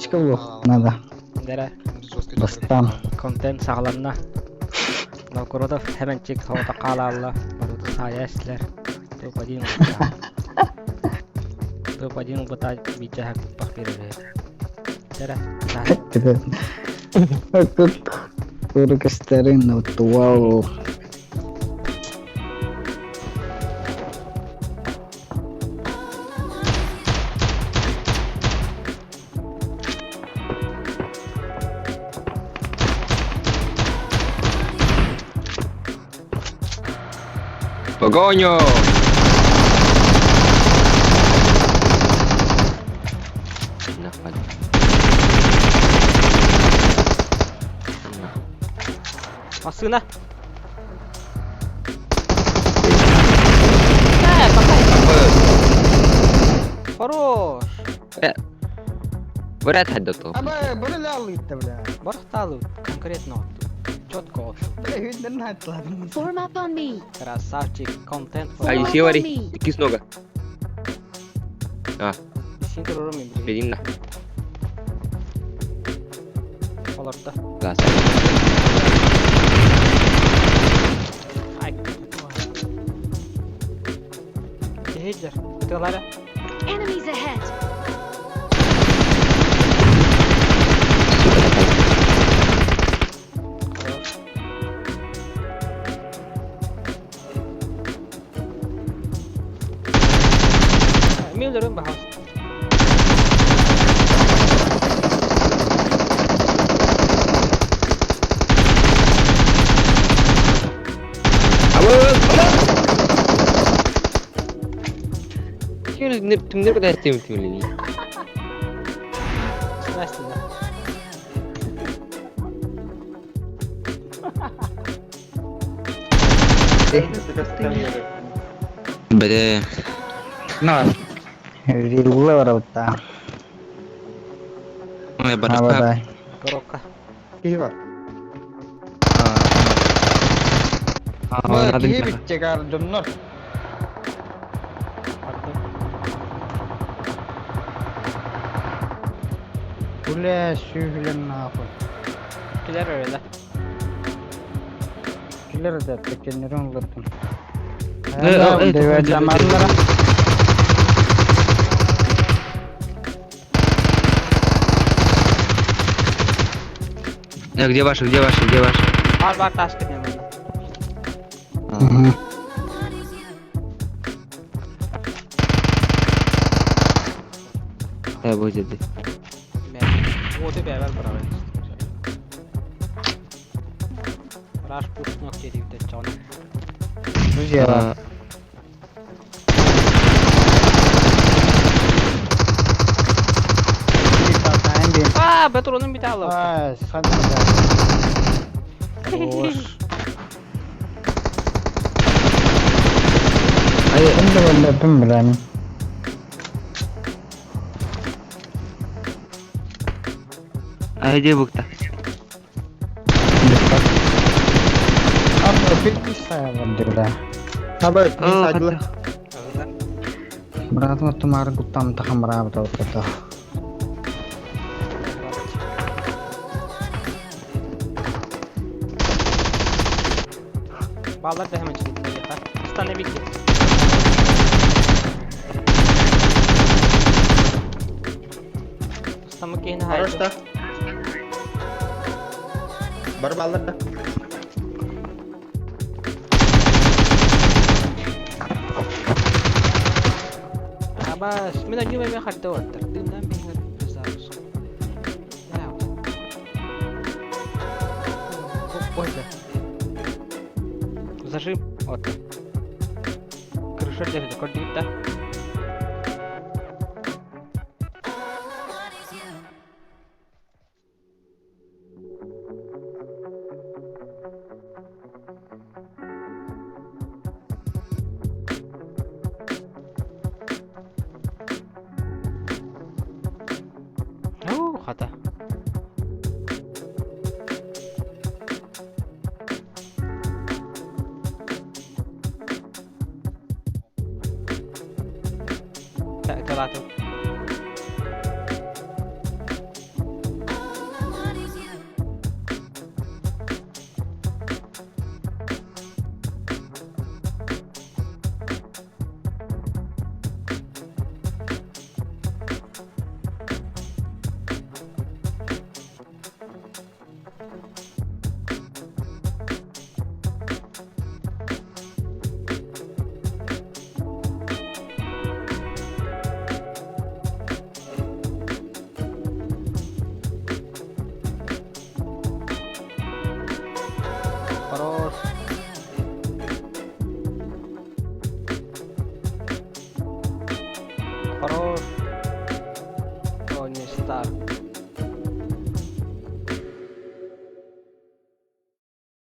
Тачка булуох надо. Дэрэ. Бастаан. Контент саҕаланна. Новгородов Хэмэнчик соҕотох хаалаалла. Барыта саайа эстилэр. Топ-1 Топ-1 ылбыта биирдэ куппах биэрэр. Дэрэ. Куру көстөрүн вау. Погоню! Массыына! Хорош! Вряд ли до того. Аба, бұрыл алыйды, бля. Барахталы конкретно отту. Четко отту. Бля, үйден айтыладым. Form up on me. Красавчик, контент. А Form up on севари, me. кис нога. А, Син турурум мен билген. берин на. Олорда. Газ. Ай. Кehiller. Тылара. Enemies ahead. Хорош. Миллерин бахас. Түмнер куда тем тимлени. Настя. Бде. На. Рилла барабыта. Ой, барахта. Абадай. Коробка. Киһи бар. А, надо Киһи битчегар дьоннор. Бля, сүүһүлэн нахуй. Килер öyle. Килер да текенерин улаттым. Э, э, Деве жамарлара. Где ваши, где ваши, где ваши? Бар бар тас кетем. Мгм. Да, будет. Вот и бэвер бравый. Раш пушнок дедивде чон. Друзья. А, бетронun bir daha Ай, садым. Хорош. Ай, Ким да өлөпүм билем. а где букта? Апа, бит бля. Хаба, садила. Братым тумар гуттам тахамра бата. Bağlar da hemen çıktı. Stane bir ki. Стамы кейін Хорош да. Бар баллар да. Абас, мен одни мен хатта оттар. Дымнан беңер пиздарус. Ой, Зажим. Вот. Крыша держит, кодит, да? Уу, хата. Так, талату.